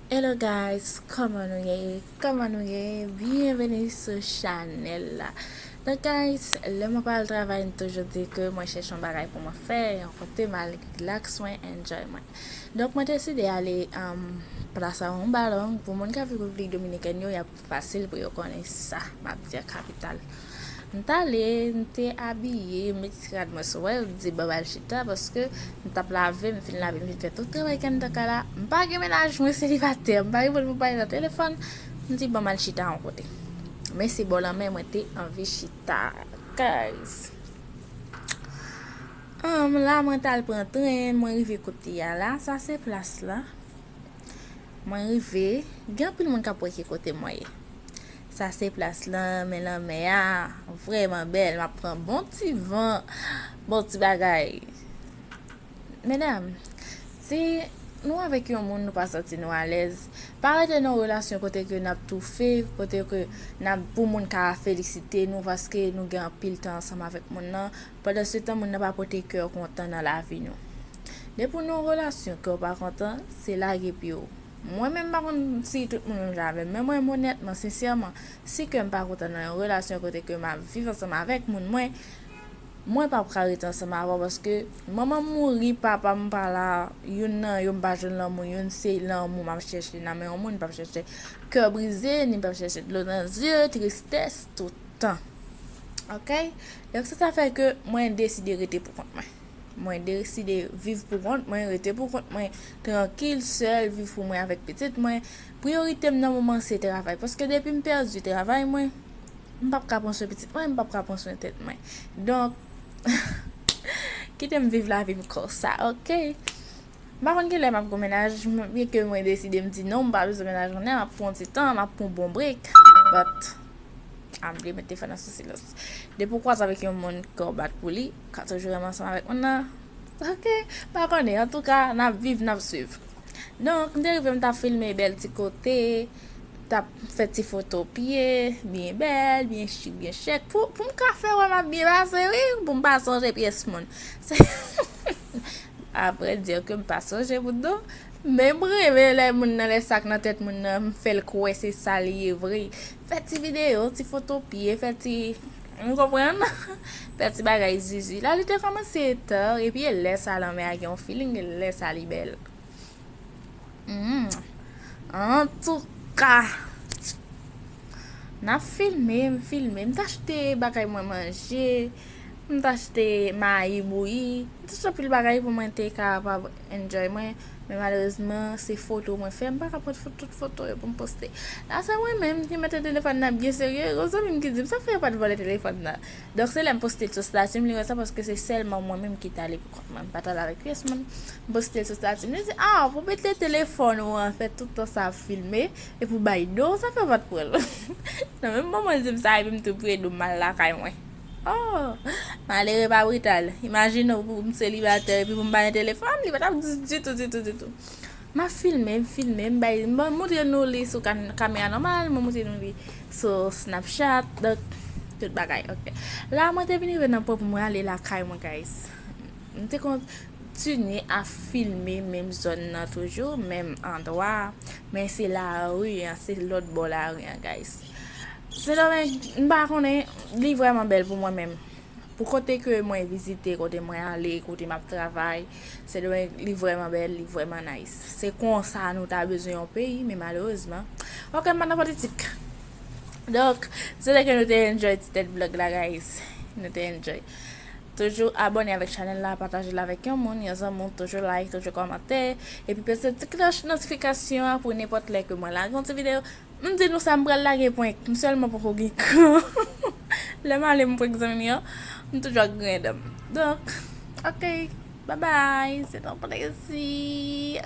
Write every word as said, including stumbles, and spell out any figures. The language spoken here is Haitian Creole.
Hello guys, kòman nou ye? Kòman nou ye? Byenveni sou chanèl la. Donk guys, lè mwen pa al travay, m toujou di ke mwen chèche yon bagay pou mwen fè, yon kote m al relax mwen, enjoy mwen. Donk mwen deside ale um, Plaza Humba Long. Pou moun k ap viv Repiblik Dominikèn yo, y ap fasil pou yo konnen sa m ap di a, kapital. M t ale, m te abiye, m mete ti rad mwen sou mwen, m di ban m al chita, paske m t ap lave, m fin lave, m fin fè tout travay kay nan kay la. M pa gen mennaj, mwen selibatè, m pa gen moun pou m pale nan telefòn. M di ban m al chita yon kote. Men se bò lanmè mwen te anvi chita, guys. Anm, la mwen t al pran tren, mwen rive kote a la, sa se plas la. Mwen rive, gen anpil moun k ap wè ki kote mwen ye. Sa se plas lan, men lanmè a vrèman bèl. M ap pran bon ti van, bon ti bagay. Medam, si nou avèk yon moun nou pa santi nou alèz, pa rete nan yon relasyon kote ke n ap toufe, kote ke n ap pou moun ka felisite nou paske nou gen anpil tan ansanm avèk moun nan. Pandansetan, moun nan pa pote kè w kontan nan lavi nou. Depi w nan yon relasyon kè w pa kontan, se lage pye w. Mwen menm m pa konn si tout moun menm jan avè m, men mwen menm onètman, sensèman, si kè m pa kontan nan yon relasyon kote ke m ap viv ansanm avèk moun mwen, mwen p ap ka rete ansanm avè w paske manman m mouri, papa m pa la, youn nan yo m pa jwenn lanmou, youn se lanmou m ap chèche nan men yon moun, m p ap chèche kè brize, ni m p ap chèche dlo nan zye, tristès, tout tan. Ok? Donk se sa fè ke mwen deside rete pou kont mwen. Mwen deside viv pou kont mwen, rete pou kont mwen, trankil, sèl, viv pou mwen avèk pitit mwen. Priyorite m nan moman se travay. Paske depi m pèdi travay mwen, m p ap ka pran swen pitit mwen, m p ap ka pran swen tèt mwen. Donk, kite m viv lavi m konsa, ok? M pa konn kilè m ap gon mennaj, byenke mwen deside m di non, m pa bezwen mennaj kounye a, m ap pran yon ti tan, m ap pran yon bon break. But, m ap vle mete fè nan sou silans. Depi w kwaze avèk yon moun ke w bat pou li, w ka toujou renmen ansanm avèk moun nan. Ok, pa konnen, antouka, n ap viv, n ap swiv. Donk, m te rive, m t ap filme bèl ti kote, t ap fè ti foto pye, byen bèl, byen chik, byen chèk. Pou, pou m ka fè wè m ap byen pase, wi, pou m pa sonje pyès moun. Se Apre, di ke m pa sonje bout do, men m renmen lè moun nan, lè sa k nan tèt moun nan, m fè l kwè se sa l ye vre. Fè ti videyo, ti foto pye, fè ti, nou konprann? Fè ti bagay zizi. La li te kòmanse ta, epi e lè sa lanmè a gen yon feeling, e lè sa li bèl. Hmm. Antouka, n ap filme, m filme, m t achte bagay mwen manje, m t achte mayi bouyi, m t achte anpil bagay pou mwen te kapab enjoy mwen, men malerezman, se foto mwen fè, m pa ka pran fo-, tout foto yo pou m poste. La, se mwen menm ki mete telefòn nan byen serye, gon zanmi m ki di m, sa fè yo pa t vòlè telefòn nan? Donk, se lè m poste l sou stati m, li wè sa, paske se sèlman mwen menm ki t ale pou kont mwen, m pa t ale avèk pyès moun. M poste l sou stati m, li di, ah, pou mete telefòn ou an, fè tout tan sa ap filme, epi w bay do, sa fè w pa t pran l. Nan menm moman l di m sa, epi m tou pre do m al lakay mwen. Oh, malere pa brital. Imajine w pou m selibatè, epi pou m pa gen telefòn, li pa t ap di ditou, ditou, ditou. M ap filme, m filme, m bay, m montre nou li sou kan-, kamera nòmal, mwen montre nou li sou Snapchat, donk, tout bagay, ok. La, mwen te vin rive nan pwen pou mwen ale lakay mwen, guys. M te kontinye ap filme menm zòn nan toujou, menm andwa, men se lari an, se lòt bò lari an, guys. Sendomeng, m pa konnen, li vrèman bèl pou mwen menm. Pou kote ke mwen vizite, kote mwen ale, kote m ap travay, Sendomeng, li vrèman bèl, li vrèman nice. Se konsa nou ta bezwen yon peyi, men malerezman. Ok, m pa nan politik. Donk, se lè ke nou te enjoy ti tèt vlog la, guys. Nou te enjoy. Toujou abòne avèk chanèl la, pataje l avèk yon moun, yon zanmi w, toujou like, toujou kòmante, epi peze ti klòch notifikasyon an pou nenpòt lè ke mwen lage yon ti videyo. M di nou sa, m pral lage prank, m sèlman poko gen kran. Lè m ale m prank zanmi m yo, m toujou ak griyen dan m. Donk, ok, babay, se te yon plezi.